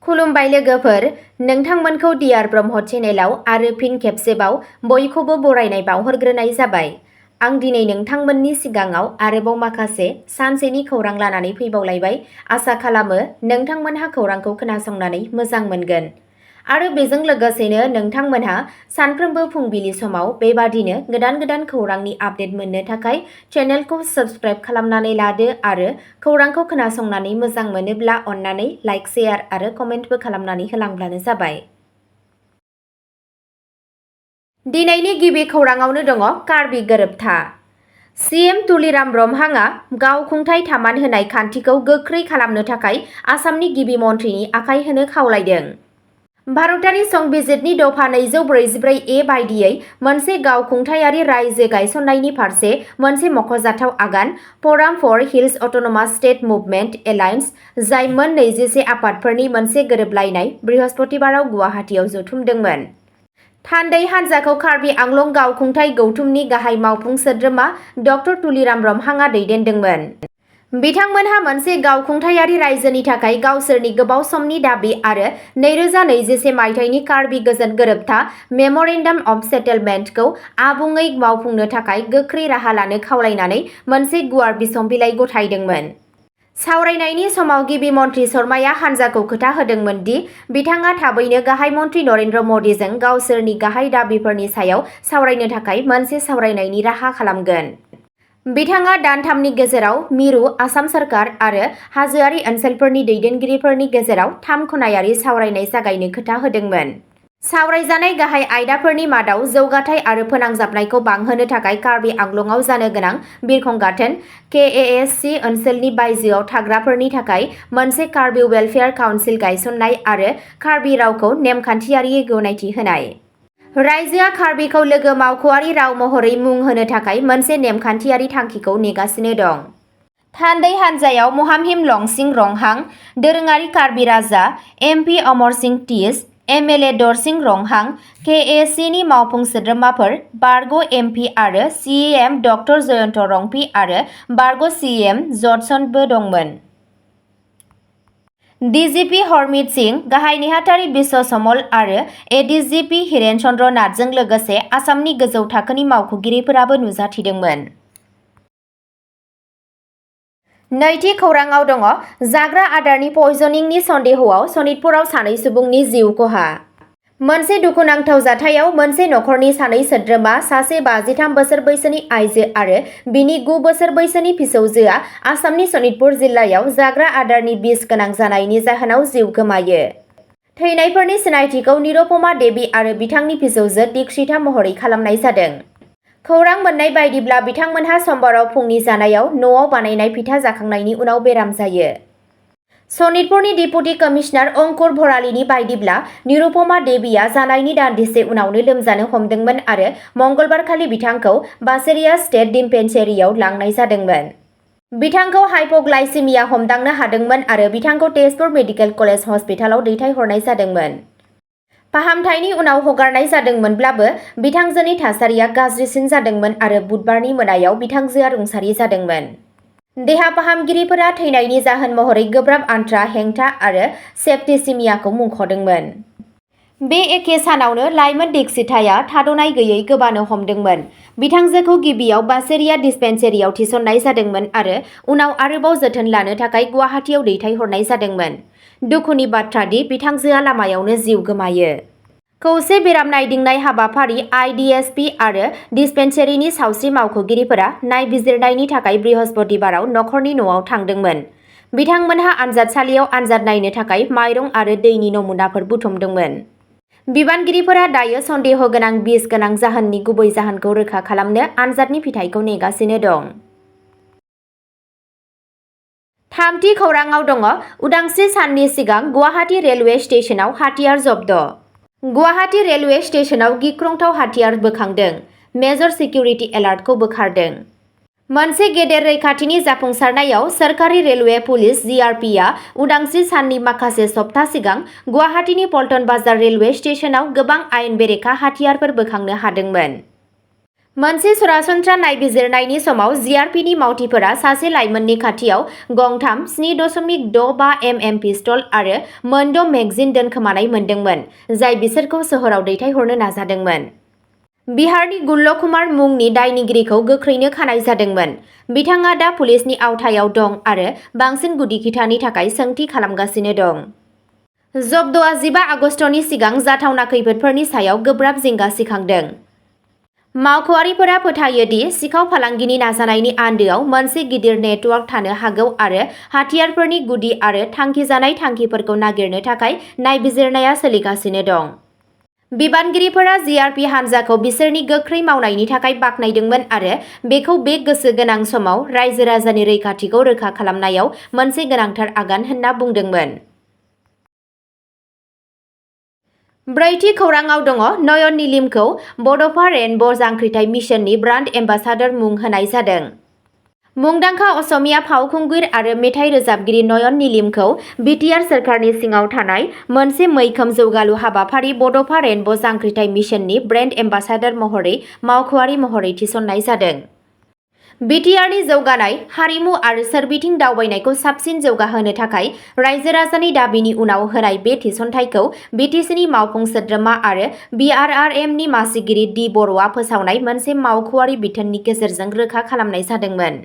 खुलुमबाय लोगोफोर, नोंथांमोनखौ डियार ब्रह्म चेनेलाव आरो फिन खेबसेबाव बयखौबो बरायनाय बावहरग्रोनाय जाबाय। आं दिनै नोंथांमोननि सिगाङाव आरोबाव माखासे सानसेनि खौरां लानानै फैबावलायबाय। आसा खालामो नोंथांमोनहा खौरांखौ खोनासंनानै मोजां मोनगोन। आरो बेजों लोगोसेनो नोंथांमोनहा सानफ्रोमबो फुंबिलि समाव बेबादिनो गोदान खौरांनि आपडेट मोननो थाखाय चेनेलखौ साबस्क्राइब खालामनानै लादो आरो खौरांखौ खोनासंनानै मोजां मोनोब्ला अन्नानै लाइक, शेयार आरो कमेन्टबो खालामनानै होलांब्लानो जाबाय। दिनैनि गिबि खौराङावनो दङ कार्बि गोरोबथा। सीएम तुलिराम ब्रह्मआ गावखुंथाय थामान होनाय खान्थिखौ गोख्रै खालामनो थाखाय आसामनि गिबि मन्थ्रिनि आखाइ होनो खावलायदों। भारतारि संबिजिरनि दफा 244A बायदियै मोनसे गावखुंथायारि रायजो गायसननायनि फारसे मोनसे मख'जाथाव आगान, forum for hills autonomous state movement alliance, जाय मोन 21 आफादफोरनि मोनसे गोरोबलायनाय, बृहस्पतिबाराव गुवाहाटीआव जथुमदोंमोन। थान्दै हान्जाखौ कार्बि आंलं गावखुंथाय गौथुमनि गाहाय मावफुं सोद्रोमा डक्टर तुलिराम ब्रह्मआ दैदेनदोंमोन। बिथांमोनहा मोनसे गावखुंथायारि रायजोनि थाखाय गावसोरनि गोबाव समनि दाबि आरो 2021 मायथाइनि कार्बि गोजोन गोरोबथा मेम'रेन्डाम अफ सेटेलमेन्टखौ आबुङै मावफुंनो थाखाय गोख्रै राहा लानो खावलायनानै मोनसे गुवार बिसम बिलाइ गथायदोंमोन। सावरायनायनि समाव गिबि मन्थ्रि शर्माया हान्जाखौ खोथा होदोंमोन दि बिथाङा थाबैनो गाहाय मन्थ्रि नरेन्द्र मदिजों गावसोरनि गाहाय दाबिफोरनि सायाव सावरायनो थाखाय मोनसे सावरायनायनि राहा खालामगोन। बिथाङा दानथामनि गेजेराव मिरु आसाम सोरखार आरो हाजोआरि ओनसोलफोरनि दैदेनगिरिफोरनि गेजेराव 3 खनायारि सावरायनाय जागायनो खोथा होदोंमोन। सावरायजानाय गाहाय आयदाफोरनि मादाव जौगाथाय आरो फोनांजाबनायखौ बांहोनो थाखाय कार्बि आंलंआव जानो गोनां बिरखं गाथोन, KASC ओनसोलनि बायजोआव थाग्राफोरनि थाखाय मोनसे कार्बि वेलफेयार काउन्सिल गायसननाय आरो कार्बि रावखौ नेमखान्थियारियै गनायथि होनाय। रायजोआ कार्बिखौ लोगो मावख'आरि राव महरै मुं होनो थाखाय मोनसे नेमखान्थियारि थांखिखौ नेगासिनो दं। थान्दै हान्जायाव महामहिम लंसिं रंहां, दोरोङारि कार्बि राजा, MP अमर सिंह तीज, MLA दरसिं रंहां, KACनि मावफुं सोद्रोमाफोर, बारग' MP आरो CEM डक्टर जयन्त रंपि आरो बारग' CEM जडसनबो दंमोन। DGP हरमीत सिंह, गाहाय नेहाथारि बिश्व समल आरो ADGP हिरेन चन्द्र नाथजों लोगोसे आसामनि गोजौ थाखोनि मावख'गिरिफोराबो नुजाथिदोंमोन। नैथि खौराङाव दङ जाग्रा आदारनि पयजनिंनि सन्देहआव सनितपुराव सानै सुबुंनि जिउ खहा। मोनसे दुखुनांथाव जाथायाव मोनसे नखरनि सानै सोद्रोमा, सासे 53 बोसोर बैसोनि आइजो आरो बिनि 9 बोसोर बैसोनि फिसौजोआ आसामनि सनितपुर जिल्लायाव जाग्रा आदारनि बिस गोनां जानायनि जाहोनाव जिउ गोमायो। थैनायफोरनि सिनायथिखौ निरुपमा देवी आरो बिथांनि फिसौजो दीक्षिता महरै खालामनाय जादों। खौरां मोन्नाय बायदिब्ला बिथांमोनहा समबाराव फुंनि जानायाव न'आव बानायनाय फिथा जाखांनायनि उनाव बेराम जायो। सनितपुरनि डिपुटि कमिशनार अंकुर भरालीनि बायदिब्ला निरुपमा देवीआ जानायनि दान्दिसे उनावनो लोमजानो हमदोंमोन आरो मंगलबारखालि बिथांखौ बासेरिया स्टेट डिस्पेन्सेरियाव लांनाय जादोंमोन। बिथांखौ हाइप'ग्लाइसेमिया हमदांनो हादोंमोन आरो बिथांखौ तेजपुर मेडिकेल कलेज हस्पिटालाव दैथायहरनाय जादोंमोन। फाहामथायनि उनाव हगारनाय जादोंमोनब्लाबो बिथांजोनि थासारिया गाज्रिसिन जादोंमोन आरो बुधबारनि मोनायाव बिथांजोआ रुंसारि जादोंमोन। देहा फाहामगिरिफोरा थैनायनि जाहोन महरै गोब्राब आन्त्रा हेंथा आरो सेप्टिसिमियाखौ मुंख'दोंमोन। बे एखे सानावनो लाइमोन दीक्षिताया थाद'नाय गैयै गोबानो हमदोंमोन। बिथांजोखौ गिबियाव बासेरिया डिस्पेन्सेरियाव थिसननाय जादोंमोन आरो उनाव आरोबाव जोथोन लानो थाखाय गुवाहाटीआव दैथायहरनाय जादोंमोन। दुखुनि बाथ्रा दि बिथांजोआ लामायावनो जिउ गोमायो। खौसे बेराम नायदिंनाय हाबाफारि IDSP आरो डिस्पेन्सेरिनि सावस्रि मावख'गिरिफोरा नायबिजिरनायनि थाखाय बृहस्पतिबाराव नखरनि न'आव थांदोंमोन। बिथांमोनहा आनजादसालियाव आनजाद नायनो थाखाय माइरं आरो दैनि नमुनाफोर बुथुमदोंमोन। बिबानगिरिफोरा दायो सन्देह गोनां बिस गोनां जाहोननि गुबै जाहोनखौ रोखा खालामनो आनजादनि फिथायखौ नेगासिनो दं। थामथि खौराङाव दङ उदांस्रि साननि सिगां गुवाहाटी रेलवे स्टेशनाव हाथियार जब्द'। गुवाहाटी रेलवे स्टेशनाव गिख्रंथाव हाथियार बोखांदों, मेजर सिकिउरिटि एलार्टखौ बोखारदों। मोनसे गेदेर रैखाथिनि जाफुंसारनायाव सोरखारि रेलवे पुलिस GRPआ उदांस्रि साननि माखासे सप्ता सिगां गुवाहाटीनि पल्टन बाजार रेलवे स्टेशनाव गोबां आयेन बेरेखा हाथियारफोर बोखांनो हादोंमोन। मोनसे सरासनस्रा नायबिजिरनायनि समाव जिआरपिनि मावथिफोरा सासे लाइमोननि खाथियाव गंथाम 7.65 mm पिस्तल आरो मोनद' मेगजिन दोनखोमानाय मोनदोंमोन, जाय बिसोरखौ सोहोराव दैथायहरनो नाजादोंमोन। बिहारनि गुल्ल कुमार मुंनि दायनिगिरिखौ गोख्रैनो खानाय जादोंमोन। बिथाङा दा पुलिसनि आवथायाव दं आरो बांसिन गुदि खिथानि थाखाय सोंथि खालामगासिनो दं। जब्दआ 15 आगस्तनि सिगां जाथावना खैफोदफोरनि सायाव गोब्राब जिंगा सिखांदों। मावख'आरिफोरा फोथायो दि सिखाव फालांगिनि नाजानायनि आन्दोआव मोनसे गिदिर नेटवर्क थानो हागौ आरो हाथियारफोरनि गुदि आरो थांखिजानाय थांखिफोरखौ नागिरनो थाखाय नायबिजिरनाया सोलिगासिनो दं। बिबानगिरिफोरा जिआरपि हान्जाखौ बिसोरनि गोख्रै मावनायनि थाखाय बाख्नायदोंमोन आरो बेखौ बे गोसो गोनां समाव रायजो-राजानि रैखाथिखौ रोखा खालामनायाव मोनसे गोनांथार आगान होनना बुंदोंमोन। ब्रैथि खौरांआव दङ नयन निलिमखौ बड'फा रेइनब' जांख्रिथाय मिशननि ब्रान्ड एम्बासाडर मुं होनाय जादों। मुंदांखा असमिया फावखुंगुर आरो मेथाइ रोजाबगिरि नयन निलिमखौ बिटिआर सोरखारनि सिङाव थानाय मोनसे मैखोम जौगालु हाबाफारि बड'फा रेइनब' जांख्रिथाय मिशननि ब्रेन्ड एम्बासाडर महरै मावख'आरि महरै थिसननाय जादों। बिटिआरनि जौगानाय, हारिमु आरो सोरबिथिं दावबायनायखौ साबसिन जौगाहोनो थाखाय रायजो-राजानि दाबिनि उनाव होनाय बे थिसनथायखौ बिटिसिनि मावफुं सोद्रोमा आरो बिआरआरएमनि मासिगिरि डि बर'आ फोसावनाय मोनसे मावख'आरि बिथोननि गेजेरजों रोखा खालामनाय जादोंमोन।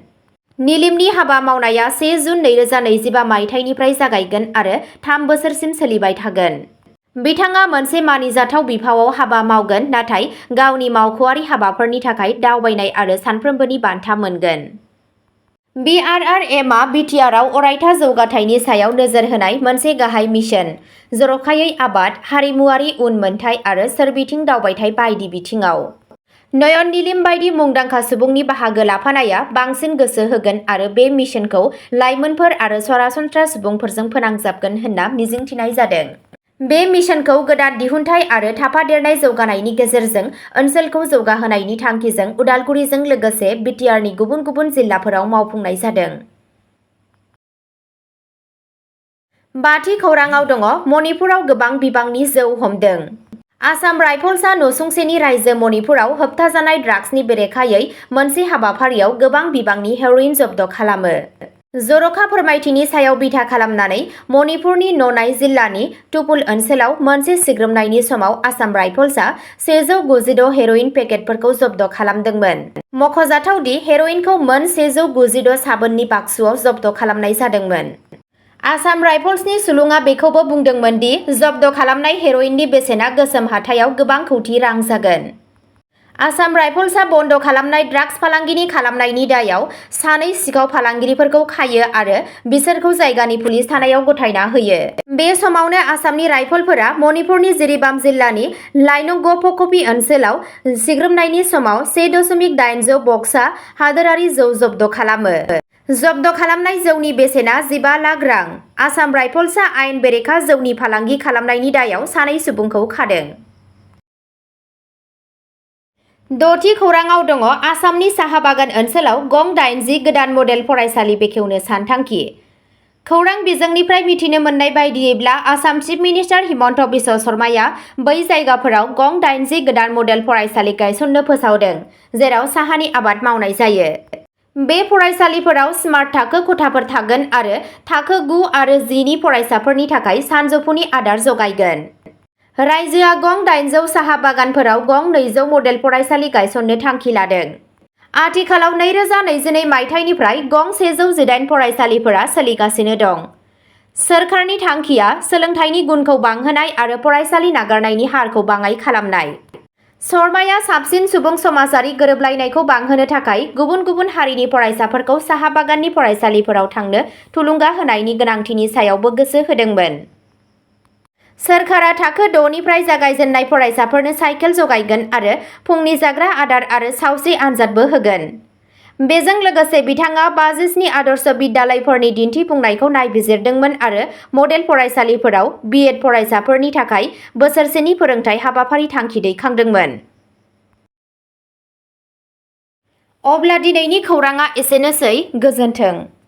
निलिमनि हाबा मावनाया 1 जुन 2025 मायथाइनिफ्राय जागायगोन आरो 3 बोसोरसिम सोलिबाय थागोन। बिथाङा मोनसे मानिजाथाव बिफावआव हाबा मावगोन नाथाय गावनि मावख'आरि हाबाफोरनि थाखाय दावबायनाय आरो सानफ्रोमबोनि बान्था मोनगोन। बिआरआरएमआ बिटिआरआव अरायथा जौगाथायनि सायाव नोजोर होनाय मोनसे गाहाय मिशन, जर'खायै आबाद, हारिमुआरि उनमोनथाय आरो सोरबिथिं दावबायथाय बायदि बिथिङाव। नयन निलिम बायदि मुंदांखा सुबुंनि बाहागो लाफानाया बांसिन गोसो होगोन आरो बे मिशनखौ लाइमोनफोर आरो सरासनस्रा सुबुंफोरजों फोनांजाबगोन होनना मिजिंथिनाय जादों। बे मिशनखौ गोदान दिहुनथाय आरो थाफादेरनाय जौगानायनि गेजेरजों ओनसोलखौ जौगाहोनायनि थांखिजों उदालगुरिजों लोगोसे बिटिआरनि गुबुन गुबुन जिल्लाफोराव मावफुंनाय जादों। बाथि खौरांआव दङ मणिपुराव गोबां बिबांनि जौ हमदों। आसाम राइफल्सआ नसुंसेनि रायजो मणिपुराव होबथाजानाय ड्राग्सनि बेरेखायै मोनसे हाबाफारियाव गोबां बिबांनि हेर'इन जब्द खालामो। जर'खा फोरमायथिनि सायाव बिथा खालामनानै मणिपुरनि न'नाइ जिल्लानि तुपुल ओनसोलाव मोनसे सिग्रोमनायनि समाव आसाम राइफल्सआ 196 हेर'इन पेकेटफोरखौ जब्द खालामदोंमोन। मख'जाथाव दि हेर'इनखौ मोन 196 साबोननि बाक्सुआव जब्द खालामनाय जादोंमोन। आसाम राइफल्सनि सुलुङा बेखौबो बुंदोंमोन दि जब्द खालामनाय हेर'इननि बेसेना गोसोम हाथायाव गोबां कौटि रां जागोन। आसाम राइफल्सआ बन्द खालामनाय ड्राग्स फालांगिनि खालामनायनि दायाव सानै सिखाव फालांगिरिफोरखौ खायो आरो बिसोरखौ जायगानि पुलिस थानायाव गथायना होयो। बे समावनो आसामनि राइफलफोरा मणिपुरनि जिरिबाम जिल्लानि लाइनग'फक'पि ओनसोलाव सिग्रोमनायनि समाव 1.80 बक्सा हादोरारि जौ जब्द खालामो। जब्द खालामनाय जौनि बेसेना 15 लाख रां। आसाम राइफल्सआ आयेन बेरेखा जौनि फालांगि खालामनायनि दायाव सानै सुबुंखौ खादों। द'थि खौरांआव दङ आसामनि साहा बागान ओनसोलाव गं 80 गोदान मडेल फरायसालि बेखेवनो सानथांखि। खौरां बिजोंनिफ्राय मिथिनो मोननाय बायदियैब्ला आसाम चिफ मिनिस्टार हिमन्त बिश्व शर्माया बै जायगाफोराव गं 80 गोदान मडेल फरायसालि गायसननो फोसावदों, जेराव साहानि आबाद मावनाय जायो। बे फरायसालिफोराव स्मार्ट थाखो खथाफोर थागोन आरो थाखो 9 आरो 10 नि फरायसाफोरनि थाखाय सानजौफुनि आदार जगायगोन। रायजोआ गं 80 साहा बागानफोराव गं 200 मडेल फरायसालि गायसननो थांखि लादों। आथिखालाव 2022 मायथाइनिफ्राय गं 118 फरायसालिफोरा सोलिगासिनो दं। सोरखारनि थांखिया सोलोंथाइनि गुनखौ बांहोनाय आरो फरायसालि नागारनायनि हारखौ बाङाइ खालामनाय। शर्माया साबसिन सुबुं समाजारि गोरोबलायनायखौ बांहोनो थाखाय गुबुन गुबुन हारिनि फरायसाफोरखौ साहा बागाननि फरायसालिफोराव थांनो थुलुंगा होनायनि गोनांथिनि सायावबो गोसो होदोंमोन। सोरखारा थाखो 6 निफ्राय जागायजेननाय फरायसाफोरनो साइकेल जगायगोन आरो फुंनि जाग्रा आदार आरो सावस्रि आनजादबो होगोन। बेजों लोगोसे बिथाङा 57 आदर्श बिद्यालयफोरनि दिन्थिफुंनायखौ नायबिजिरदोंमोन आरो मडेल फरायसालिफोराव बिएड फरायसाफोरनि थाखाय बोसोरसेनि फोरोंथाय हाबाफारि थांखि दैखांदोंमोन। अब्ला दिनैनि खौरांआ एसेनोसै, गोजोन्थों।